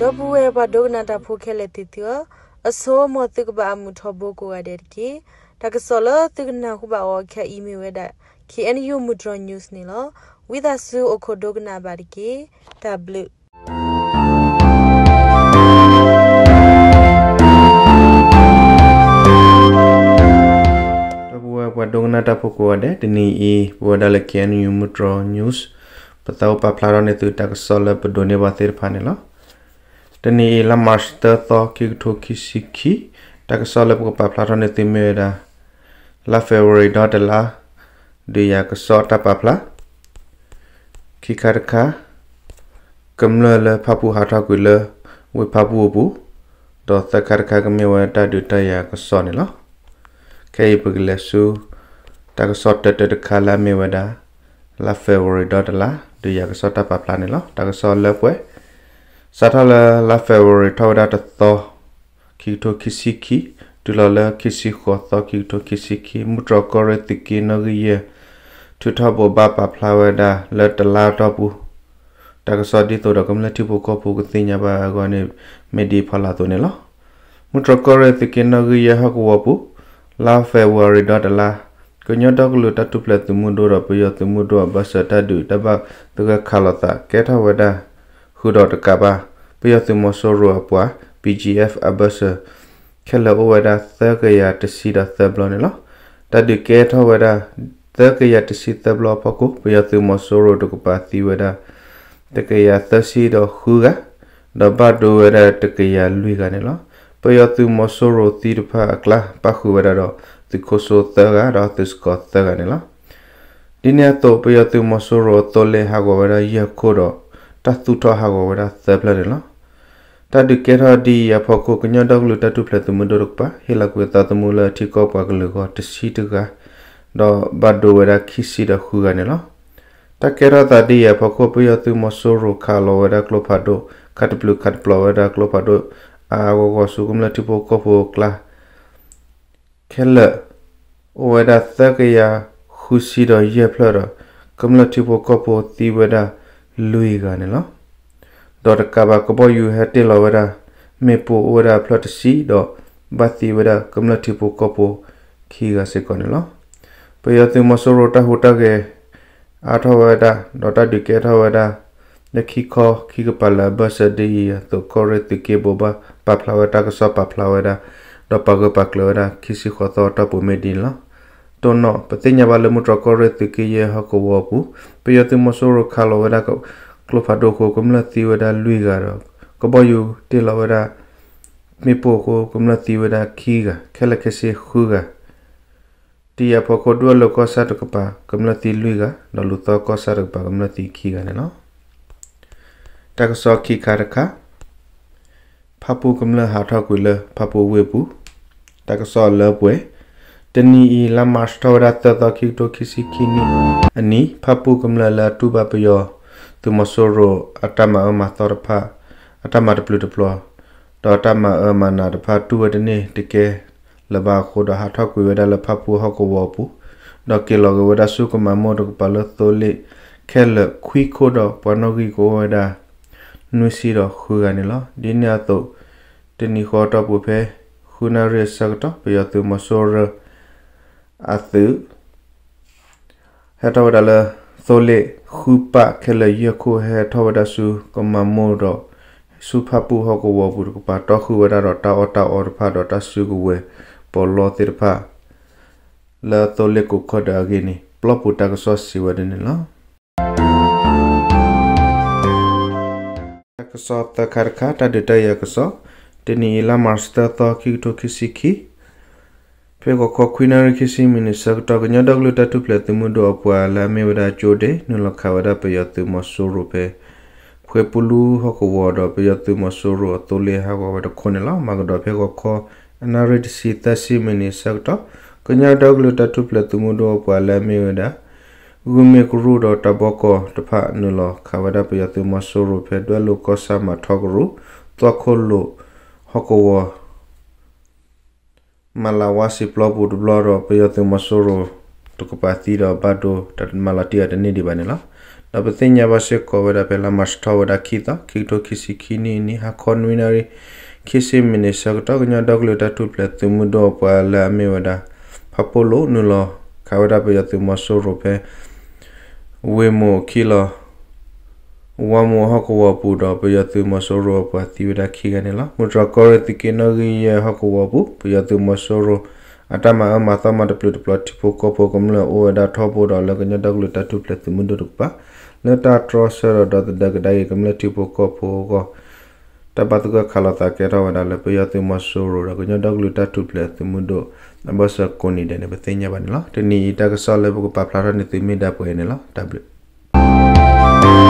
ဒီပုၢ်ဝဲၢ်ပှၤဒိကနၣ်တၢ်ဖိခဲလၢာ်သ့ၣ်သုဧၢ, အဆိ မ်သုကဘၣ်အမုာ်ထီဘိကိးဂၤဒဲးတက့ၢ်. တၢ်ကစီၣ်လၢသုကနၢ်ဟူဘၣ်အီၤခဲအံၤမ့ၢ်ဝဲဒၣ် K N U မုၢ်တြီၤ news န့ၣ်လီၤ. ဝံသးစူၤအိၣ်ခိးဒိကနၣ်ဘၣ်တက့ၢ်. တၢ်ဘျုး ဒီပုၢ်ဝဲၢ်ပှၤဒိကနၣ်တၢ်ဖိကိးဂၤဒဲး, တနံၤအံၤ ပဝဲဒၣ်လၢ K N U မုၢ်တြီၤ news ပသးအိၣ်ပာ်ဖျါထီၣ်န့ၢ်သုတၢ်ကစီၣ်လၢပဒိးန့ၢ်ဘၣ်သ့ၣ်တဖၣ်န့ၣ်လီၤ. တနံၤအံၤ လါမၢ်ၡး သၢသီ ခံကထိခံဆံခံ, တၢ်ကစီၣ်လၢပကပာ်ဖျါထီၣ်န့ၢ်သုမ့ၢ်ဝဲဒၣ် လါ February ဒီတလါ ဒုးယၤကစီၣ်တၢ်ပာ်ဖျါ ခံခါတခါ, ကမျၢၢ်လၢဖၣ်ပူၣ်ဟးထီၣ်ကွံာ်လၢ ဝ့ၢ်ဖၣ်ပူၣ်အပူၤ, ဒီးသၢခါတခါကမ့ၢ်ဝဲတၢ်ဒုးတၢ်ယၤကစီၣ်န့ၣ်လီၤ. ခဲအံၤပကလဲၤဆူ တၢ်ကစီၣ်တၢတၢတခါလၢအမ့ၢ်ဝဲဒၣ် လါ February ဒီတလါ ဒုးယၤကစီၣ်တၢ်ပာ်ဖျါန့ၣ်လီၤ. တၢ်ကစီၣ်လၢပှဲၤ စးထီၣ်လၢလါ February ထီၣ်ဝဲဒၣ်တသီ ခံကထိခံဆံခံ, တုၤလီၤလၢခံဆံဃိးသီ ခံကထိခံဆံခံ, မုၢ်တြီၤကီၢ်ရ့ၣ်သုးက့နီၣ်ဂံၢ်ယဲၢ် ထုးထီၣ်ဘိးဘၣ်ပာ်ဖျါဝဲဒၣ်လၢတလါအတီၢ်ပူၤ တၢ်ကစီၣ်ဒ်သိးဒီးကမျၢၢ်ထံဖိကီၢ်ဖိကသ့ၣ်ညါဘၣ်အဂီၢ်န့ၣ် မ့ၢ်ဒ်ဖီလာ်အသိးန့ၣ်လီၤ. မုၢ်တြီၤကီၢ်ရ့ၣ်သုးက့နီၣ်ဂံၢ်ယဲၢ်ဟီၣ်ကဝီၤပူၤ လါ February ဒီတလါ ကညီဒီကလုာ်တၢ်ထူၣ်ဖျဲးသုးမုၢ်ဒိၣ်ဒီးပယီၤသုးမုၢ်ဒိၣ်အဘၢၣ်စၢၤတၢ်ဒုးတၢ်ဘၣ်သဂၢၢ်ခးလိာ်သးကဲထီၣ်ဝဲဒၣ် ဃုာ်ဒီးတကးဘၣ် ပယီၤသုးမီၤစိရိၤအပှၤ B G F အဘၢၣ်စၢၤ ခဲလၢာ်အိၣ်ဝဲဒၣ်သၢကယၤတဆံဒီးသၢဘျီန့ၣ်လီၤ. တၢ်ဒုးကဲထီၣ်ဝဲဒၣ် သၢကယၤတဆံသၢဘျီအဖီခိၣ် ပယီၤသုးမီၤစိရိၤတကပၤသံဝဲဒၣ် တကယၤသၢဆံဒီးဃုဂၤ, ဒီးဘၣ်ဒိဝဲဒၣ်တကယၤလွံၢ်ဂၤန့ၣ်လီၤ. ပယီၤသုးမီၤစိရိၤသံတဖၣ်အကျါ ပၣ်ဃုာ်ဝဲဒၣ်ဒီး သုးခိၣ်စိသၢဂၤဒီးသုးစကီၤသၢဂၤန့ၣ်လီၤ. ဒ်န့ၣ်အသိး ပယီၤသုးမီၤစိရိၤအသိလ့ၣ်ဟးဂီၤဝဲဒၣ်ယဲၢ်ခိၣ်ဒီး တၢ်သူၣ်ထီၣ်ဟးဂီၤဝဲဒၣ်သၢဖျၢၣ်န့ၣ်လီၤ. တၢ်ဒုးကဲထီၣ်ဒ်အံၤအဖီခိၣ် ကညီဒီကလုာ်တၢ်ထူၣ်ဖျဲးသုးမုၢ်ဒိၣ်တကပၤ ဟ့ၣ်လီၤကွံာ်သးသမူလၢထံကီၢ်ပှၤကလုာ်အဂီၢ်တဆံတဂၤ, ဒီးဘၣ်ဒိဝဲဒၣ်ခံဆံဒီးဃုဂၤန့ၣ်လီၤ. တၢ်ကဲထီၣ်သးဒ်အံၤအဖီခိၣ် ပယီၤသုးမီၤစိရိၤခးလီၤဝဲဒၣ်ကျိဖးဒိၣ် ခးတပျုာ်ခးတပျီၤဝဲဒၣ်ကျိဖးဒိၣ် အါအါဂီၢ်ဂီၢ်ဆူကမျၢၢ်ထံဖိကီၢ်ဖိအကျါ ခဲလၢာ် အိၣ်ဝဲဒၣ်သၢကယၤဃုဆံဒီးယဲၢ်ဖျၢၣ်ဒီး ကမျၢၢ်ထံဖိကီၢ်ဖိသံဝဲဒၣ်လွံၢ်ဂၤန့ၣ်လီၤ. ဒီးတကးဘၣ်ကဘီယူၤဟဲတ့ၢ်လီၤဝဲဒၣ် မ့ၣ်ပိၢ်အိၣ်ဝဲဒၣ်အဖျၢၣ်တဆံဒီး ဘၣ်သံဝဲဒၣ်ကမျၢၢ်ထံဖိကီၢ်ဖိခံဂၤစ့ၢ်ကီးန့ၣ်လီၤ. ပယီၤသုးမီၤစိရိၤတၢ်ဟူးတၢ်ဂဲၤ အါထီၣ်ဝဲဒၣ် ဒီးတၢ်ဒုးကဲထီၣ်ဝဲဒၣ် လၢခံခီခံကပၤလၢအဘၢၣ်စၢၤဒ်အံၤအသိး ကီၢ်ရ့ၣ်သုးက့ဘိးဘၣ်ပာ်ဖျါဝဲတၢ်ကစီၣ်ပာ်ဖျါဝဲဒၣ် ဒီးပာ်ဂၢၢ်ပာ်ကျၢၤဝဲဒၣ်ခံဆံဃိးသီအတီၢ်ပူၤမ့ၢ်ဒ်န့ၣ်လီၤ. တိၢ်နီၣ် ပသ့ၣ်ညါဘၣ်လၢမုၢ်တြီၤကီၢ်ရ့ၣ်သုးက့ယဲၢ်ဟီၣ်ကဝီၤအပူၤ ပယီၤသုးမီၤစိရိၤခးလီၤဝဲဒၣ်ကျိဖးဒိၣ်အဃိ ကမျၢၢ်သံဝဲဒၣ်လွံၢ်ဂၤဒီး ကဘီယူၤတ့ၢ်လီၤဝဲဒၣ် မ့ၣ်ပိၢ်အဃိ ကမျၢၢ်သံဝဲဒၣ်ခံဂၤ ခဲလၢာ်ခဲဆ့ဃုဂၤ တယၤဖီခိၣ်ဒွဲၣ်လိာ်ကီၢ်ဆၣ်တကပၤ ကမျၢၢ်သံလွံၢ်ဂၤ ဒီးလူၤသီကီၢ်ဆၣ်တကပၤ ကမျၢၢ်သံခံဂၤန့ၣ်လီၤ. တၢ်ကစီၣ်ခံခါတခါ ဖၣ်ပူၣ်ကမျၢၢ်ဟးထီၣ်ကွံာ်လၢဖၣ်ပူၣ်ဝ့ၢ်ပူၤ တၢ်ကစီၣ်လၢပှဲၤ တနံၤအံၤ လါမၢ်ၡး ထီၣ်ဝဲဒၣ်သၢသီ ခံကထိခံဆံခံနံၣ်အနံၤ ဖၣ်ပူၣ်ကမျၢၢ်လၢအတူၢ်ဘၣ်ပယီၤသုးမီၤစိရိၤအတၢ်မၤအၢမၤသီတဖၣ် အတၢ်မၤတပျုာ်တပျီၤ ဒီးတၢ်မၤအၢမၤနးတဖၣ်တူၢ်ဝဲတန့ၢ်တကဲလၢၤဘၣ်အဃိဒီး ဟးထီၣ်ကွံာ်ဝဲဒၣ်လၢဖၣ်ပူၣ်ဟီၣ်ကဝီၤအပူၤ ဒီးက့ၤလီၤက့ၤဝဲဒၣ်ဆူကမၤမိၢ်တကပၤလၢသိလ့ၣ်ခဲလၢာ်ခွံခိၣ်ဒီးပှၤနီၣ်ဂံၢ်ကအိၣ်ဝဲဒၣ် နွံဆံဒီးဃုဂၤန့ၣ်လီၤ. ဒ်န့ၣ်အသိး တနံၤဃီအတီၢ်ပူၤဖဲ ဃုနၣ်ရံၣ်အဆၢကတီၢ် ပယီၤသုးမီၤစိရိၤအသုး ဟဲထီၣ်ဝဲဒၣ်လၢ သိလ့ၣ်ဃုပၣ်ခဲလၢာ်ယဲၢ်ခိၣ် ဟဲထီၣ်ဝဲဒၣ်ဆူကမၤမိၢ်ဒီး ဆူဖၣ်ပူၣ်ဟီၣ်ကဝီၤပူၤတကပၤ တီၢ်ဃုာ်ဝဲဒၣ်ဒီးတၢ်အီၣ်တၢ်အီတဖၣ်ဒီးတၢ်စုကဝဲၤပီးလီသ့ၣ်တဖၣ် လၢသိလ့ၣ်ကိးခီၣ်ဒၢအဂ့ၢ်န့ၣ် ပျီပူၤတၢ်ကစီၣ်စံးဝဲဒ်န့ၣ်လီၤ. တၢ်ကစီၣ်သၢခါတခါ တၢ်ဒုးတၢ်ယၤကစီၣ် တနံၤအံၤ လါမၢ်ၡး သၢသီ ခံကထိခံဆံခံ ဖဲဂီၤခီခွံနၣ်ရံၣ်ခံဆံမံးနံးဆၢကတီၢ် ကညီဒီကလုာ်တၢ်ထူၣ်ဖျဲးသုးမုၢ်ဒိၣ်အပှၤလၢအမ့ၢ်ဝဲဒၣ်ကၠိဒ့ နုာ်လီၤခးဝဲဒၣ်ပယီၤသုးမီၤစိရိၤဖဲ ဖှ့ပူလူဟီၣ်ကဝီၤဒီးပယီၤသုးမီၤစိရိၤအသိလ့ၣ်ဟးဂီၤဝဲတခိၣ်န့ၣ်လီၤ. မၤကဒီးဖဲဂီၤခီ အနၣ်ရံၣ်တဆံသၢဆံမံးနံးဆၢကတီၢ် ကညီဒီကလုာ်တၢ်ထူၣ်ဖျဲးသုးမုၢ်ဒိၣ်အပှၤလၢအမ့ၢ်ဝဲဒၣ် ဂုၢ်မ့ၢ်ကရူၢ်ဒီးတၢ်ဘီကီၢ်တဖၣ် နုာ်လီၤခးဝဲဒၣ်ပယီၤသုးမီၤစိရိၤဖဲဒွဲၣ်လိာ်ကီၢ်ဆၣ်မၤထီကရူၢ် သွၣ်ခိၣ်လိာ်ဟီၣ်ကဝီၤ မၤလၤဝါစံာ်ပျီပူၤတဘျီဒီး ပယီၤသုးမီၤစိရိၤတကပၤသံဒီးဘၣ်ဒိတၢ်မၤလီၤတံၢ်အီၤတန့ၢ်ဒံးဘၣ်န့ၣ်လီၤ. ဒီးပသ့ၣ်ညါဘၣ်စ့ၢ်ကီးဝဲဒၣ်ဖဲလါမၢ်ၡးထီၣ်ဝဲဒၣ်ခံသီ ခံကထိခံဆံခံနံၣ်အနံၤ ဟါခီနွံနၣ်ရံၣ် ခံဆံမံးနံးဆၢကတီၢ် ကညီဒီကလုာ်တၢ်ထူၣ်ဖျဲးသုးမုၢ်ဒိၣ်အပှၤလၢအမ့ၢ်ဝဲဒၣ် ဖးပိၢ်လိာ် နုာ်လီၤခးဝဲဒၣ်ပယီၤသုးမီၤစိရိၤဖဲ ဝ့ၢ်မိၢ်ခံလီၤ ဝါမိၢ်ဟီၣ်ကဝီၤပူၤဒီး ပယီၤသုးမီၤစိရိၤအပှၤသံဝဲဒၣ်ခံဂၤန့ၣ်လီၤ. မုၢ်တြီၢ်ကီၢ်ရ့ၣ်သုးက့နီၣ်ဂံၢ်ယဲၢ်ဟီၣ်ကဝီၤပူၤ ပယီၤသုးမီၤစိရိၤ အတၢ်မၤအၢမၤသီမၤတပျုာ်တပျီၤထံဖိကီၢ်ဖိကမျၢၢ်အိၣ်ဝဲဒၣ်ထီဘိဒီး လၢကညီဒီကလုာ်တၢ်ထူၣ်ဖျဲးသုးမုၢ်ဒိၣ်တကပၤ လၢတၢ်တြီဆၢဒီးဒီသဒၢကဒါက့ၤကမျၢၢ်ထံဖိကီၢ်ဖိအဂီၢ် တၢ်ဘၣ်သဂၢၢ်ခးလိာ်သးကဲထီၣ်ဝဲဒၣ်လၢ ပယီၤသုးမီၤစိရိၤဒီး ကညီဒီကလုာ်တၢ်ထူၣ်ဖျဲးသုးမုၢ်ဒိၣ် အဘၢၣ်စၢၤကိးနံၤဒဲးန့ၣ် ပသ့ၣ်ညါဘၣ်န့ၣ်လီၤ. တနံၤအံၤတၢ်ကစီၣ်လၢပကပာ်ဖျါထီၣ်န့ၢ်သုမ့ၢ်ဒၣ်ပှဲၤအံၤန့ၣ်လီၤ. တၢ်ဘျုး